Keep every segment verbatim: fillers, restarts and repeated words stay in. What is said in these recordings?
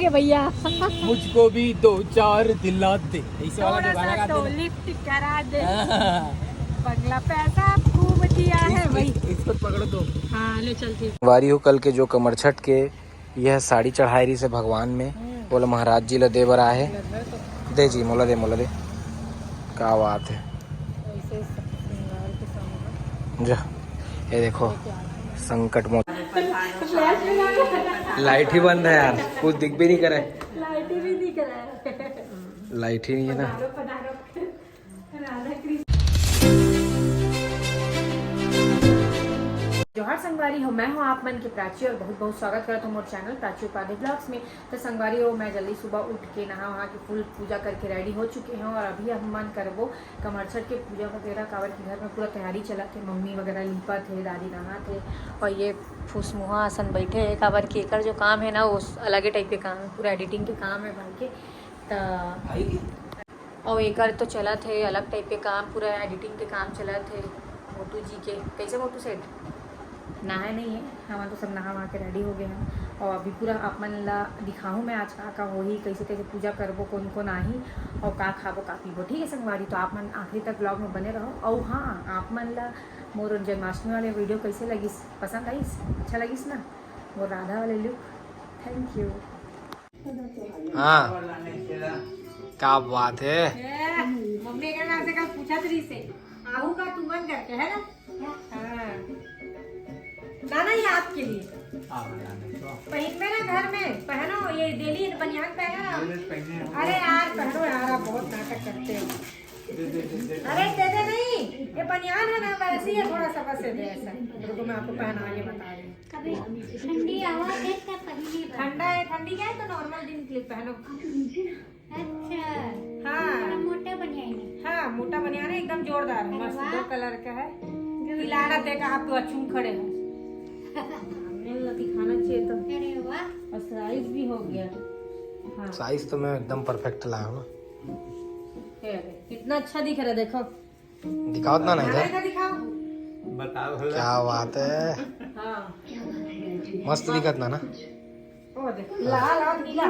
ये भैया, मुझको भी दो चार दिला दे, ऐसे वाला थोड़ा सा तो लिफ्ट करा दे। बंगला पैसा खूब दिया है भाई। इसको पकड़ दो। हाँ, ले चल ठीक। संगवारी हो, कल के जो कमरछठ के यह साड़ी चढ़ाए रहिस हे भगवान में, बोला महाराज जी ला दे बर आए हे। दे जी, मोला दे, मोला दे। क्या बात है। जा, ये देखो, संकट मोचन। लाइट ही बंद है यार, कुछ दिख भी नहीं करे। लाइट ही नहीं दिख रहा है। लाइट ही नहीं है ना। जोहार संगवारी हो, मैं हूँ आप मन के प्राची और बहुत बहुत स्वागत करत हूँ मोर चैनल प्राची उपाध्याय ब्लॉग्स में। तो संगवारी हो, मैं जल्दी सुबह उठ के नहा वहा के फुल पूजा करके रेडी हो चुके हूँ और अभी हम मन करबो कमरछठ के पूजा वगैरह, काबर की घर में पूरा तैयारी चलत हे, मम्मी वगैरह लीपत हे, दादी नहात हे और ये फुसमुहा असन बैठे हे, काबर की एकर जो काम है ना वो अलगे टाइप के काम है, पूरा एडिटिंग के काम है भाई के। त और एकर तो चलत हे अलग टाइप के काम, पूरा एडिटिंग के काम चलत हे मोटू जी के। कैसे मोटू सेठ? नहाए नहीं है, हम तो सब नहा वहा के रेडी हो गए हैं और अभी पूरा आप मन ला दिखाहूँ मैं आज का का होही, कैसे कैसे पूजा करबो, कौन कौन आही और का खाबो का पीबो। ठीक है संगवारी, तो आप मन आखिरी तक ब्लॉग में बने रहो। और हाँ, आप मन ला मोर जन्माष्टमी वाले वीडियो कैसे लगिस, पसंद आइस, अच्छा लगिस ना मोर राधा वाले लुक? Thank you. हाँ, क्या बात है। ए, मम्मी के नाम से कल पूछत रहिस हे, आहू का तुमन करके, है ना? हाँ। ना, ना, ये आपके लिए। पहिनबे ना घर में, पहनो, ये डेली बनियान पहनो ना। अरे यार, पहनो यार, आप बहुत नाटक करते हो। अरे दे दे नहीं, ये बनियान है ना, वैसे ही है थोड़ा सा, बस ये दे ऐसा। रुको, मैं आपको पहना के बता रही हूँ। कभी ठंडी हवा दे तब पहने बा। ठंडा है, ठंडी क्या है तो नॉर्मल दिन के लिए पहनो। अच्छा। हाँ। थोड़ा मोटा बनियान है। हाँ, मोटा बनियान है, एकदम जोरदार, अरे मस्त, वाह। दो कलर का है। जोरदार। इलाना देखा आप तो अच्छू खड़े हो। हमने वाला दिखाना चाहिए तो। अरे वाह। और साइज भी हो गया। हाँ। साइज तो मैं एकदम परफेक्ट लाया हूँ ना। ये कितना अच्छा दिख रहा है, देखो। दिखाओ ना, ना इधर। दिखाओ। बताओ भला। क्या बात है। हाँ। मस्त दिखत ना, ना। ओ देख, लाल और नीला।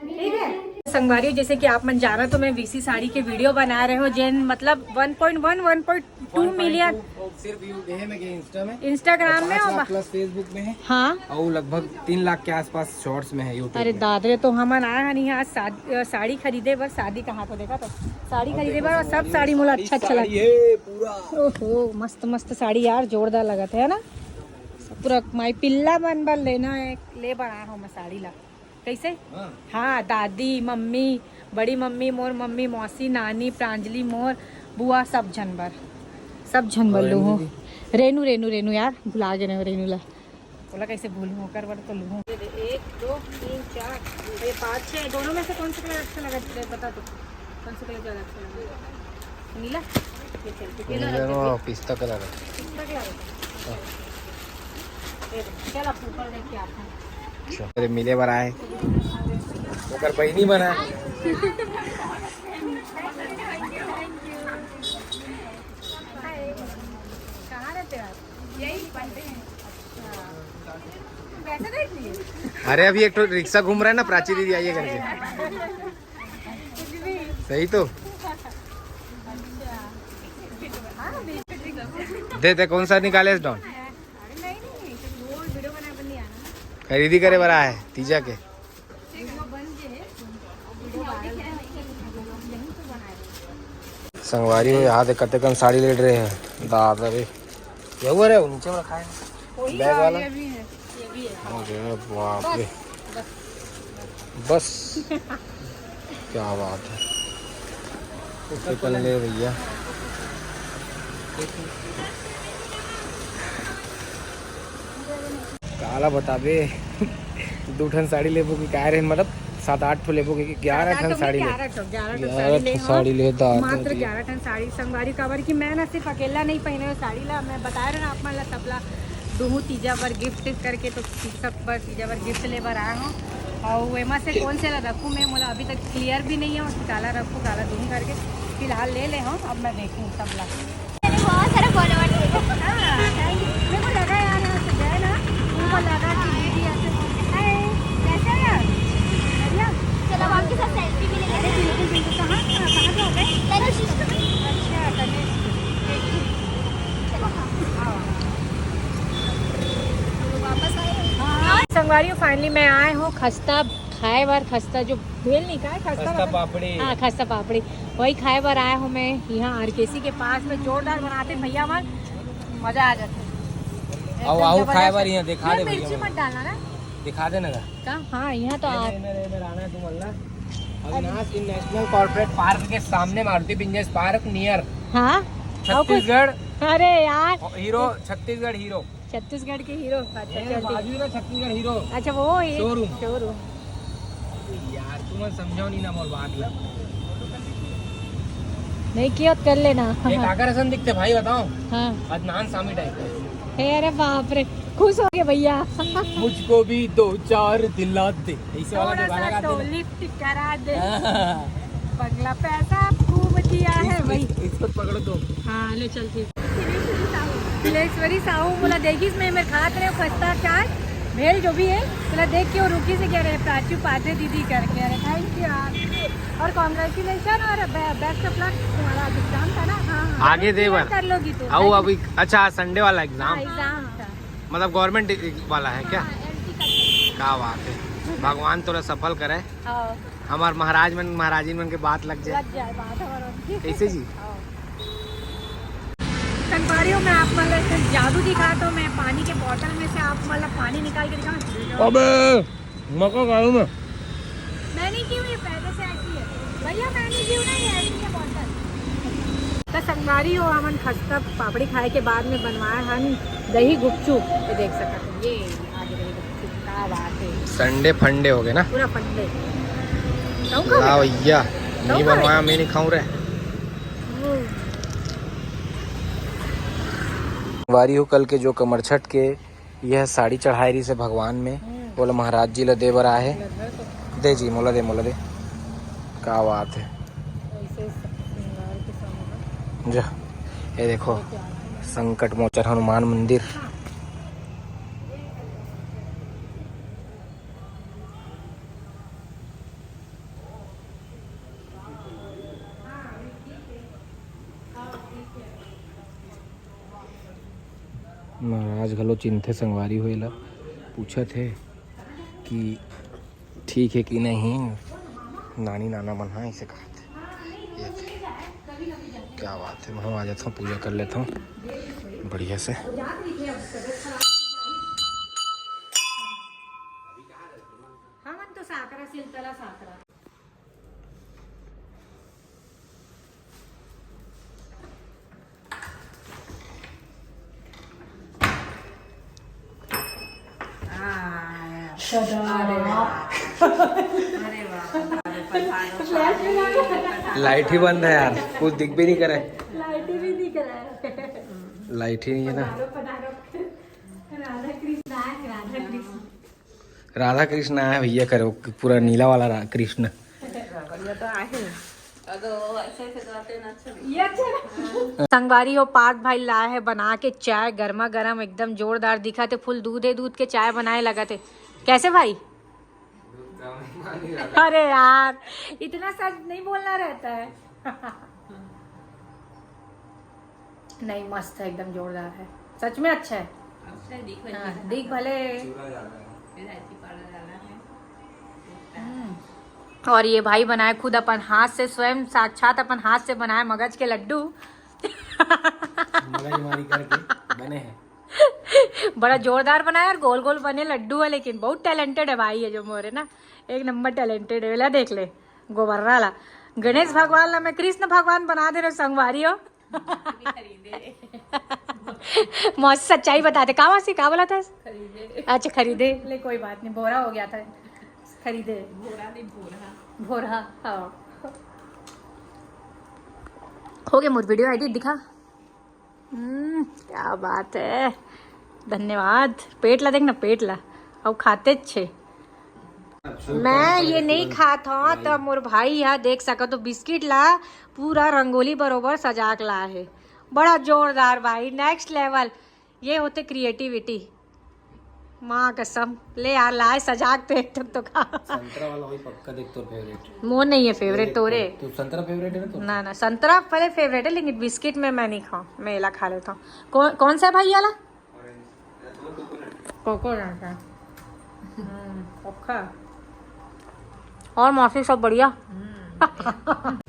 ठीक है। संगवारी, जैसे कि आप मन जाना तो मैं वीसी साड़ी के वीडियो बना रहे हो, जेन मतलब वन पॉइंट वन, वन पॉइंट टू मिलियन। सिर्फ यू देहे में के इंस्टा में। इंस्टाग्राम में पाँच और लाख बा- प्लस Facebook में है। हाँ। और लगभग तीन लाख के आसपास शॉर्ट्स में है YouTube अरे में। दादरे, तो हमन आए हन यहाँ शाद-, अ, साड़ी खरीदे बर, शादी कहाँ को देखा तो साड़ी खरीदे बर, और सब साड़ी मोला अच्छा अच्छा लगता है। ओहो, मस्त मस्त साड़ी यार, जोरदार लगत है ना। पूरा माई पिल्ला मन बर लेना है, ले बर आए हो मैं साड़ी ला। कैसे? हाँ। हाँ, दादी, मम्मी, बड़ी मम्मी, मोर मम्मी, मौसी, नानी, प्रांजलि, मोर बुआ, सब झन बर, सब झन बर लूहूँ। रेनू, रेनू, रेनू यार, भुला गे रेनू ला। बोला कैसे भूलूँ, ओकर बर तो लूहूँ। एक, दो, तीन, चार, ये पाँच, छः, दोनों में से कौन सा कलर अच्छा लगा, बता तो। कौन सा कलर ज़्यादा अच्छा लगा? नीला? ये चल, ये नीला नीला रख दे। पिस्ता कलर है। पिस्ता कलर है। हाँ। ये दे, चल, आप ऊपर देख के आते हैं। अच्छा। अरे, मिले बर आए। ओकर बहिनी बना। कहाँ रहते हो आप? यही पढ़ते हैं। अच्छा। पैसे देख लिए? अरे, अभी एक ठो रिक्शा घूम रहा है ना, प्राची दीदी आई है करके। सही तो। दे दे, कौन सा निकाले इस डॉन? खरीदी करे बर आए तीजा के। संगवारी हो, यहाँ दे कतेकन साड़ी ले रहे हैं। दादा रे, ये वो रे, वो नीचे में रखा है, बैग वाला। अरे बाप रे। बस। क्या बात है। ओके, पहन ले भैया। काला बताबे। दू ठन साड़ी लेबो कि का रे, मतलब सात आठ ठो लेबो कि ग्यारह ठन साड़ी ले। ग्यारह ठो, ग्यारह ठो साड़ी ले, हाँ। साड़ी ले, दादा मात्र रे। ग्यारह ठन साड़ी संगवारी, काबर कि मैं ना सिर्फ अकेला नहीं पहने हुए साड़ी ला, मैं बता रहे ना आप मन ला, सबला दूहूँ तीजा बर गिफ्ट करके, तो सब बर तीजा बर गिफ्ट ले बर आया हूँ। और एमा से कौन से ला रखूँ मैं, मोला अभी तक क्लियर भी नहीं है, और काला रखूँ, काला दूहूँ करके फिलहाल ले ले हूँ। अब मैं देखूँ सबला। बहुत सारा फॉलोअर। हाँ, thank you। मेरे को लगा यार, यहाँ से गए ना, उनको लगा कि दीदी ऐसे। हाय, कैसे हो यार? फाइनली मैं आए हूँ खस्ता खाए बर। खस्ता जो भेल नहीं, का है खस्ता खस्ता मतलब? पापड़ी। हाँ, खस्ता पापड़ी, वही खाए बर आए हूँ मैं यहाँ आरकेसी के पास में। जोरदार बनाते भैया मन, मजा आ जाता है। एकदम आओ, आओ, जबरदस्त खाए बर है। यहाँ दिखा ये दे भैया मिर्ची मन। मत डालना ना। दिखा दे ना। का? हाँ, यहाँ तो ये आप मेरे, मेरे आना है तुम अल्लाह। अविनाश नेशनल कॉर्पोरेट पार्क के सामने, मारुति बिजनेस पार्क नियर। हाँ। और कुछ? छत्तीसगढ़। अरे यार। Hero, Chhattisgarh hero. छत्तीसगढ़ के हीरो। अच्छा, ये चल ठीक। बाजू में छत्तीसगढ़ हीरो। अच्छा, वो ही। शोरूम। शोरूम। यार, तुम समझाओ नहीं ना मोर बात ला। नहीं किया तो कर लेना। ये काकर असन दिखते भाई, बताओ। हाँ। अदनान सामी टाइप का। हे, अरे बाप रे, खुश हो गए भैया। मुझको भी दो चार दिला दे, ऐसे वाला थोड़ा दिवाला सा का तो दे। लिफ्ट करा दे। हाँ। बंगला पैसा खूब दिया है भाई। इसको, इसको पकड़ो तुम। हाँ, ले चल ठीक। तिलेश्वरी साहू बोला, देखिस मैं, मैं खात रहे खस्ता चाय, भेल जो भी है, बोला देख के वो रुकी से क्या रहे, प्राची उपाध्याय दीदी करके। अरे थैंक यू यार, और कॉन्ग्रेचुलेशन और बेस्ट ऑफ लक। तुम्हारा एग्जाम था ना? हाँ, हाँ। आगे दे बार। कर लोगी तू। आओ अभी। अच्छा, आज संडे वाला एग्जाम? हाँ, एग्जाम था। मतलब गवर्नमेंट वाला है क्या? हाँ, एलटी का। क्या बात है, भगवान तोरा सफल करे। हाँ। हमार महाराज मन, महाराजिन मन के बात लग जाए। लग जाए बात हमार मन की। कैसे जी? हाँ। संगवारी हो, मैं आप मतलब ऐसे जादू दिखा, तो मैं पानी के बोतल में से आप मतलब पानी निकाल के दिखाऊं? अबे, मका खाऊं मैं। मैं नहीं की हूँ, ये पहले से ऐसी है भैया, मैं नहीं की हूँ ना, ये ऐसी है बोतल। तो संगवारी हो, हमन खस्ता पापड़ी खाए के बाद में बनवाए हन दही गुपचुप, ये देख सकत हो, ये आगे दही गुपचुप, क्या बात है। संडे फंडे हो गए ना? पूरा फंडे। कहूँ का ला बेटा? भैया, कहूँ नहीं का बनवाया, बेटा? मैं नहीं खाऊं रे। हम्म। वारी हो कल के जो कमरछठ के यह साड़ी चढ़ाए रही से भगवान में, हम्म। बोला महाराज जी ला दे बर आए है। ले धर तो। दे जी, मोला दे, मोला दे। क्या बात है। ऐसे सब श्रृंगार के सामान। जा, ये देखो, ये क्या है? संकट मोचन हनुमान मंदिर। हाँ। महाराज घलो चिंथे संगवारी हो, एला पूछत हे कि ठीक है कि नहीं, नानी नाना मन हा इसे कहत हे। ये थे। क्या बात है, मैं आ जाता हूँ, पूजा कर लेता हूँ बढ़िया से। हमन तो साकरा सिलतला साकरा। हाँ, अरे वाह। अरे वाह, पधारो, पधारो, पधारो। लाइट ही बंद है यार, कुछ दिख भी नहीं करे। लाइट ही भी नहीं करे। लाइट ही नहीं है ना। पधारो, पधारो। राधा कृष्ण आए, राधा कृष्ण। राधा कृष्ण आए भैया, करो पूरा नीला वाला रा-, कृष्ण। बढ़िया तो आहे। अगर वो ऐसे ऐसे करते ना, अच्छा नहीं। ये अच्छा है। संगवारी हो, पार्थ भाई लाए है बना के चाय, गर्मा गर्म, एकदम जोरदार दिखत हे, फुल दूध है, दूध के चाय बनाए लगत हे। कैसे भाई? दूध का महिमा नहीं रहता। अरे यार, इतना सच नहीं बोलना रहता है। नहीं, मस्त है, एकदम जोरदार है, सच में अच्छा है। अच्छा है, दिख भले हाँ, दिख भले। चूड़ा ज्यादा है। इलायची पाउडर डाला है। हम्म। और ये भाई बनाए खुद अपन हाथ से, स्वयं साक्षात अपन हाथ से बनाए मगज के लड्डू। मगजमारी करके बने हैं। बड़ा जोरदार बनाए और गोल गोल बने लड्डू है, लेकिन बहुत टैलेंटेड है भाई, ये जो मोर है ना, एक नंबर टैलेंटेड है। ला देख ले, गोबर्रा ला गणेश भगवान ला मैं कृष्ण भगवान बना दे रहे संगवारी हो। मौसी सच्चाई बता दे, का मौसी, का बोला था? खरीदे। अच्छा, खरीदे। ले, कोई बात नहीं, भोरा हो गया था, खरीदे। भोरा नहीं, भोरा। भोरा, हाँ। हो गया मोर वीडियो एडिट, दिखा। हम्म, क्या बात है, धन्यवाद। पेट ला देख ना, पेट ला, अब खाते छे। मैं ये नहीं खात हूँ, तो मोर भाई यहाँ देख सकत हो, बिस्किट ला पूरा रंगोली बरोबर सजा के ला है। बड़ा जोरदार भाई, नेक्स्ट लेवल। ये होते क्रिएटिविटी। माँ कसम, ले यार, लाए सजा के तो एक ठक तो खा। संतरा वाला वही पक्का, देख तोर फेवरेट। मोर नहीं है फेवरेट, देख, तोरे। तू संतरा फेवरेट है ना तोर? ना, ना, संतरा पहले फेवरेट है, लेकिन बिस्किट में मैं नहीं खाऊँ, मैं एला खा लेता हूँ। कौन, कौन सा है भाई वाला? कोकोनट का। हम्म, ओखा। और मौसी सब बढ़िया?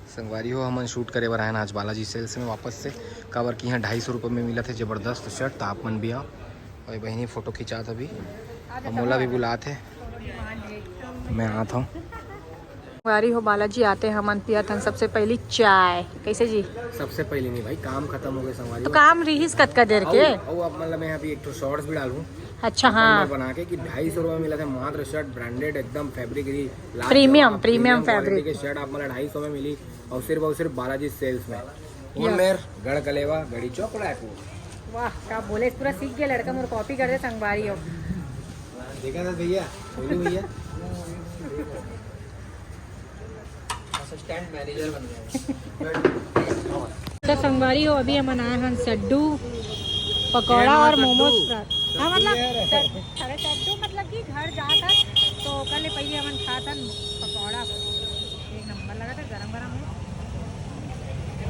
संगवारी हो, हमन शूट करे बर आए हन आज बालाजी सेल्स में वापस से, काबर कि यहाँ ढाई सौ रुपये में मिलत हे जबरदस्त शर्ट। तो आप मन भी आओ। और ये बहिनी फोटो खिंचात अभी, और मोला भी बुलात हे, मैं आत हूँ। संगवारी हो, बालाजी आते हमन पियत हन सबसे पहली चाय। कैसे जी? सबसे पहली नहीं भाई, काम खत्म हो गए संगवारी तो हो। काम रिहिस कतका देर के? अउ, अउ अब मतलब मैं अभी एक ठो शॉर्ट्स भी डालूँ। अच्छा, हाँ। बना के कि ढाई सौ रुपये में मिला था मात्र शर्ट, ब्रांडेड एकदम फैब्रिक रही, लाजवाब प्रीमियम, प्रीमियम क्वालिटी फैब्रिक। के शर्ट आप मतलब ढाई सौ में मिली और सिर्फ और सिर्फ बालाजी सेल्स में। उनमेर गढ़ कलेवा गढ़ी चौक रायपुर। वाह, का बोले, पूरा सीख गया लड़का, मोर कॉपी कर दे संगवारी हो। देखा था भैया, बोलू भैया। असिस्टेंट मैनेजर बन गया। तो संगवारी हो, अभी हमन आए हन सड्डू पकौड़ा और मोमोज फ्राई। हाँ, मतलब सड-, अरे सड्डू मतलब कि घर जात हन तो ओकर ले पहले हमन खात हन पकौड़ा। एक नंबर लगा था, गरम गरम है।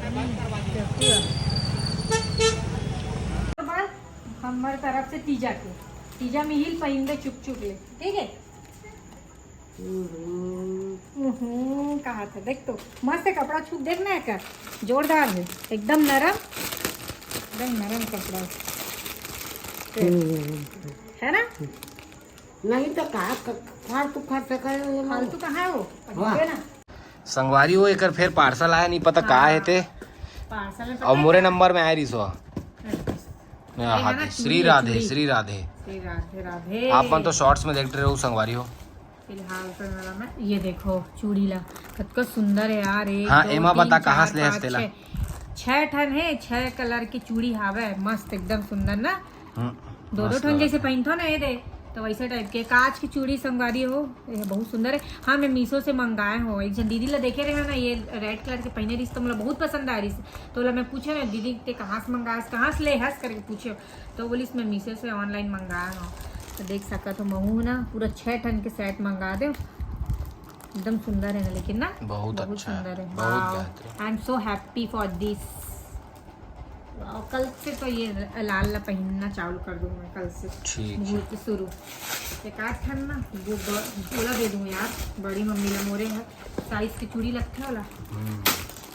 हम्म, tasty है। हमर तरफ से तीजा के, तीजा मिहिल पहिन दे चुप चुप ले, ठीक है? हम्म, कहा था, देख तो मस्त है कपड़ा, छू देख ना, एक जोरदार है, एकदम नरम, एकदम नरम कपड़ा है। है ना? नहीं तो कहा, क-, फालतू खर्चा करे हो ये लोग। फालतू कहाँ है वो? हाँ। है ना? संगवारी हो, एकर फेर पार्सल आया, नहीं पता का है ते। पार्सल में पता और मोरे है? नंबर में आए रिसो। अच्छा। हाँ, ये है ना, श्री चूड़ी है, राधे, चूड़ी। श्री राधे। श्री राधे, राधे। आप मन तो शॉर्ट्स में देख रहे हो संगवारी हो। फिलहाल तो मेरा ना, ये देखो चूड़ी ला, कतका सुंदर है यार। एक, हाँ, दो, एमा तीन, बता कहाँ चार, से ले पाँच, हस्ते ला? छः, छः ठन है, छः कलर की चूड़ी हावे, मस्त एकदम सुंदर ना। हम्म, दो दो मस्त ठन जैसे लगता है। पहनथो ना ये दे, तो वैसे टाइप के कांच की चूड़ी संगवारी हो, ये बहुत सुंदर है। हाँ, मैं मीशो से मंगाए हो, एक जन दीदी ला देखे रहे हो ना, ये रेड कलर के पहने रही तो मतलब बहुत पसंद आ रही। तो ला मैं पूछे ना दीदी ते कहाँ से मंगाए, कहाँ से ले हस करके पूछे, तो बोलिस मैं मीशो से ऑनलाइन मंगाए हो। तो देख सकत हो महू ना पूरा छः ठन के सेट मंगा दे, एकदम सुंदर है ना, लेकिन ना बहुत बहुत अच्छा है, सुंदर है। बहुत बेहतरीन। I am so happy for this। वाह, कल से तो ये लाल ला पहनना चालू कर दूँ मैं, कल से ठीक है। मुहूर्त शुरू। एक आध ठन ना वो ब-, ओला दे दूँ यार, बड़ी मम्मी ला मोरे है, साइज की चूड़ी लगथे ओला। हम्म।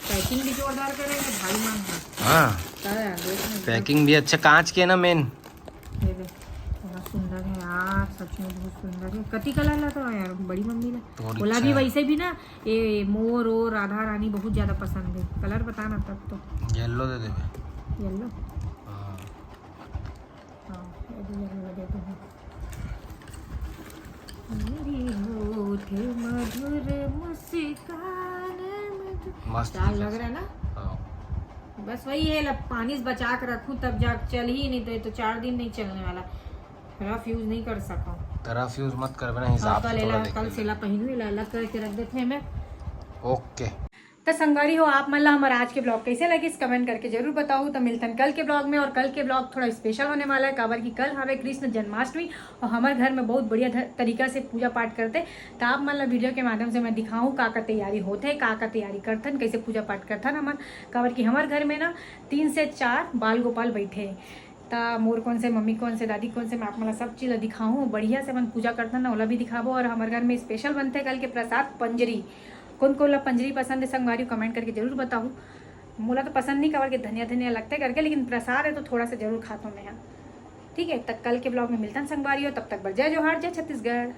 पैकिंग भी जोरदार करे है, भारी मांग है। हाँ। कर यार, देख ना एकदम। पैकिंग भी अच्छा, कांच के ना मेन। ये देख, बहुत सुंदर है यार, सच में बहुत सुंदर है। कति कलर ला तो यार, बड़ी मम्मी ला। बहुत ओला अच्छा भी है। वैसे भी ना, ये मोर और राधा रानी बहुत ज्यादा पसंद है। कलर बता ना तब तो। येलो दे देबे। येलो? हाँ। हाँ, ये भी येलो दे दो। मेरी होठ मधुर मुस्कान मधुर। मस्त चाल दिखत लग रहा है ना? हाँ। बस वही है, लब पानी से बचा के रखूं तब जा चल ही नहीं तो, ये तो चार दिन नहीं चलने वाला। रफ यूज नहीं कर सका। तो रफ यूज मत करबे ना, हिसाब से थोड़ा देख कल से ला पहनू, ला अलग करके रख देते हैं मैं। ओके। तो संगवारी हो, आप मन ला हमारा आज के ब्लॉग कैसे लगिस, कमेंट करके जरूर बताओ। तो मिलतन कल के ब्लॉग में, और कल के ब्लॉग थोड़ा स्पेशल होने वाला है, काबर कि कल हवे कृष्ण जन्माष्टमी और हमारे घर में बहुत बढ़िया ध-, तरीका से पूजा पाठ करते। तो आप मन ला वीडियो के माध्यम से मैं दिखाऊँ का का तैयारी होथे, का का तैयारी करथन, कैसे पूजा पाठ करथन हमन, काबर कि हमारे घर में ना तीन से चार बाल गोपाल बैठे हैं। त मोर कोन से, मम्मी कोन से, दादी कोन से, मैं आप मन ला सब चीज ला दिखाहूँ। बढ़िया से अपन पूजा करथन ना, ओला भी दिखाबो। और हमर घर में स्पेशल बनथे कल के प्रसाद पंजरी। कोन कोन ला पंजरी पसंद है संगवारी, कमेंट करके जरूर बताहू। मोला तो पसंद नहीं, काबर के धनिया धनिया लगथे करके, लेकिन प्रसाद है तो थोड़ा सा जरूर खाथों मैं, हाँ। ठीक है, तब कल के ब्लॉग में मिलथन संगवारी हो, तब तक बर जय जोहार, जय छत्तीसगढ़।